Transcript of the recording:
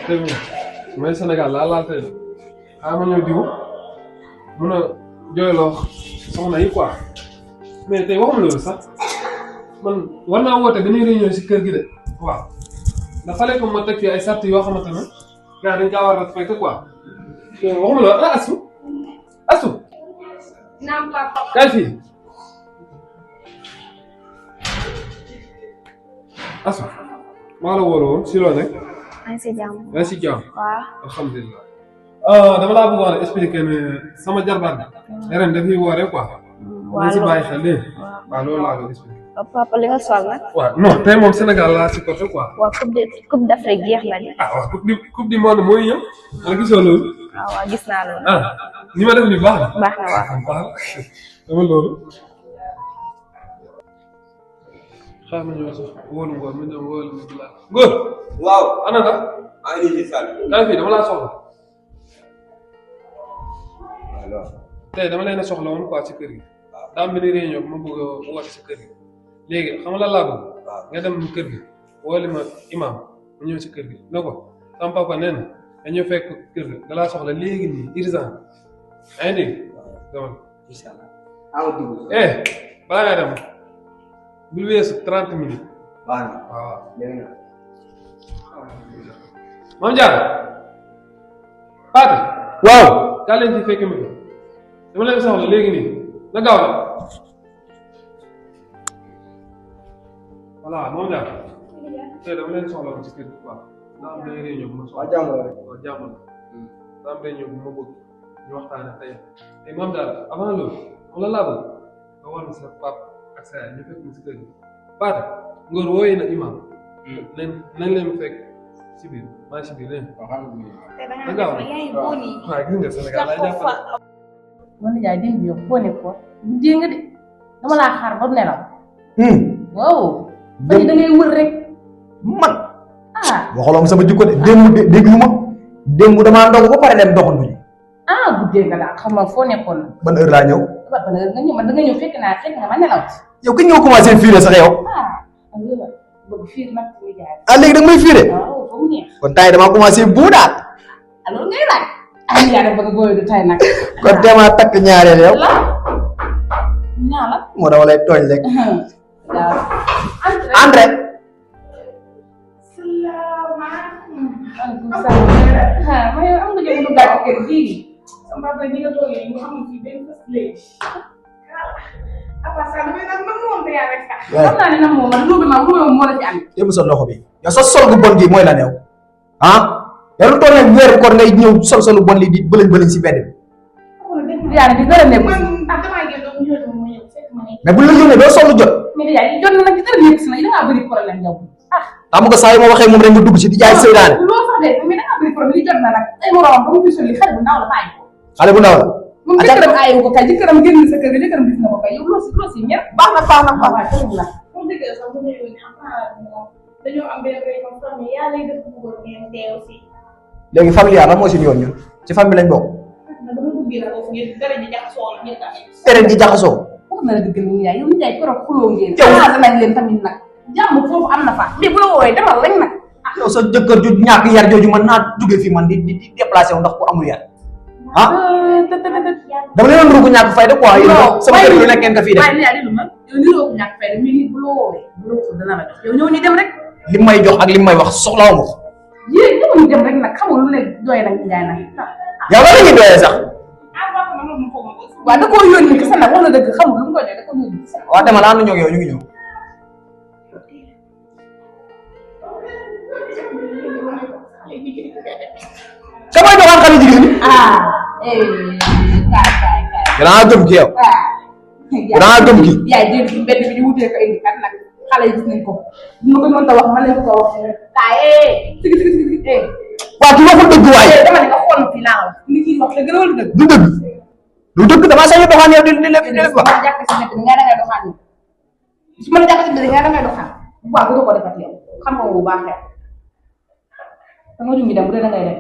tey mooy Sénégal laal tey xaaral ma ñëw diw mun a jooyloo soxna yi quoi mais tey waxuma loolu sax man war naa woote dañuy réunion si kër gi de waaw ndax fallait que ma teg fii ay sart yoo xamante ne gars dañ kaa war a respecté quoi waxuma loolu ah asu naam papa. kaay fii asu maa la wóolu woon si loo nekk. maa ngi si jàmm. yaa ngi si jàmm. waaw. alhamdulilah. dama laa bëggoon a expliquer ne sama jarbaat bi. ren dafay woore quoi. waaw si bàyyi xel léegi. waaw waaw loolu laa doon expliquer. papa li nga sol nag. waaw non tey moom Sénégal laa supporté quoi. waaw coupe d'Afrique jeex na de. ah waaw coupe du monde mooy ñëw. wala gisoo loolu. waaw gis naa loolu. ah ni ma def nii baax na. baax na waaw. baax dama loolu. xaaral ma ñëw sax wóolu Ngor ma ñëw wóolu Ngor. waaw. ana nga. maa ngi nii Sall. daa fii dama laa soxla. alors. tey dama leen a soxla woon quoi ci kër gi. daa am benn réunion bu ma bëgg a woote ci kër gi. léegi xam nga lan laa bëgg. nga dem kër gi wooli ma imam mu ñëw ci kër gi ne ko sama papa nee na dañoo fekk kër gi da laa soxla léegi nii urgent. yaa ngi dégg. dama incha allah. aw dugg. balaa ngaa dem bul weesu 30 minutes. baax na. waaw. dégg nga. Mame Diarra. Paate. waaw. kaa leen ci fekk mi ko dama leen soxla léegi nii na gaaw la. voilà Mame Diarra. tey dama leen soxla woon ci kër gi waaw. daa am benn réunion bu ma soxla. waa jàmm la rek. waaw jàmm la. daa am réunion bu ma bëgg ñu waxtaanee tey tey Mame Diarra avant loolu xam la laa bëgg nga war sa pap ak sa yaay ñu fekk ci kër gi Paate Ngor wooyee na imam nañ leen fekk ci biir maa ngi ci biir dégg nga. te da na ngaa gaaw def yaay boni. waaw gis nga Sénégal lay jàppale. man jaay démb yow foo nekkoon dégg nga de dama laa xaar ba nelaw. waaw. da ngay wër rek. man ah waxaloo sama jikko de déglu ma démb damaa ndogu ba pare dem doxantu ji. guddee nga daal xam nga foo nekkoon. ban heure laa ñëw. ban heure nga ñëw man da nga ñëw fekk nga ma nelaw. yow kañ nga commencé fiire sax yow. bëgg fiir nag muy jaay. léegi da nga may fiire. waaw ba mu neex. kon tay damaa commencé buu daal. loolu ngay laaj. yaa def bëgg booy du tay nag. kon demaa takk ñaareel yow. ñaa la. moo dama lay tooñ rek. waaw. André. maaleykum salaam. ma yow am nga jëm lu gàtt kër gii. sama papa bi nga toogee ñu xam ci benn fas léegi. xam naa ne nag moom man loolu maa ngi moo la ci am. yéen sa loxo bi yow sa sol gu bon gi mooy la neew yow lu toll nii weeru koor ngay ñëw sol solu bon lii di bëlëñ si mbedd bi. yaa ngi dara nekk. mais bu la yónnee doo sol lu jot. mais yaa ngi jot na nag dara nekk si nag da ngaa bëri problème yow. xam nga saa yu ma waxee moom rek nga dugg si di jaay seydaane. loolu sax de mais da ngaa bëri problème li jot na nag ay moroom ba mu fi soli xale bu ndaw la bàyyi ko. xale bu ndaw la. moom jëkkëram aayu ko kay jëkkëram génn sa kër ga jëkkëram gis na ko kay yow loo si ñëpp. baax na baax na baax na. waaw tënk la. comme dëgg la sax bu ñu yónnee dañoo am benn réunion famille yàlla yi dafa bëggoon ngeen teew si. léegi familial la moo si yoon ñun ci famille lañ bokk. dama bëgg la foofu ngeen dara ji jaxasoo la ngeen tamit. terrain di jaxasoo. wax na la dëgg la yaay yow yaay trop xuloo ngeen. yow changé nañ leen tamit nag. jàmm foofu am na fa. mais bu la woowee demal lañ nag. yow sa jëkkër ju ñàkk yar jooju man naa jóge fii man di déplacé wu ndax ku amul yar. dama leen doon ruugu ñàkk fayda quoi. yéen sama kër yu nekk ngeen ko fii def. waaye nee naa déglu ma yow ni roo ko ñàkk fayda mais nit bu la woowee bu la ko dana la jox yow ñëw ñu dem rek. li may jox ak li may wax soxlaawu ma ko. yéen ñëw ñu dem rek nag xamul lu ne doy nag njaay nag. yow lan la ñuy doyee sax. waaw da koo yónni kese nag wax na dëgg xamul lu mu koy def da koo yónni kese. waaw demal ànd ñoo ak yow ñu ngi ñëw. damay doxal xale jigéen ñi. kaay. danaa gëm ki yow. danaa gëm ki. yaay dégg ci mbedd bi di wutee ko indi kat nag xale yi gis nañ ko bu ma ko mën ta wax man lañ ko wax. kaay waa ki waxul dëgg waaye. dama ne nga xool fii laa wax ni kii wax dëgg la wala dëgg. du dëgg. du dëgg damaa sañ a doxaan yow di lépp wax. su ma jàkk si mbedd bi nga dangay doxaan yow su ma jàkk si mbedd nga dangay doxaan bu baax bu ko defat yow xam nga bu baax rek da nga jungi dem bu dee dangay def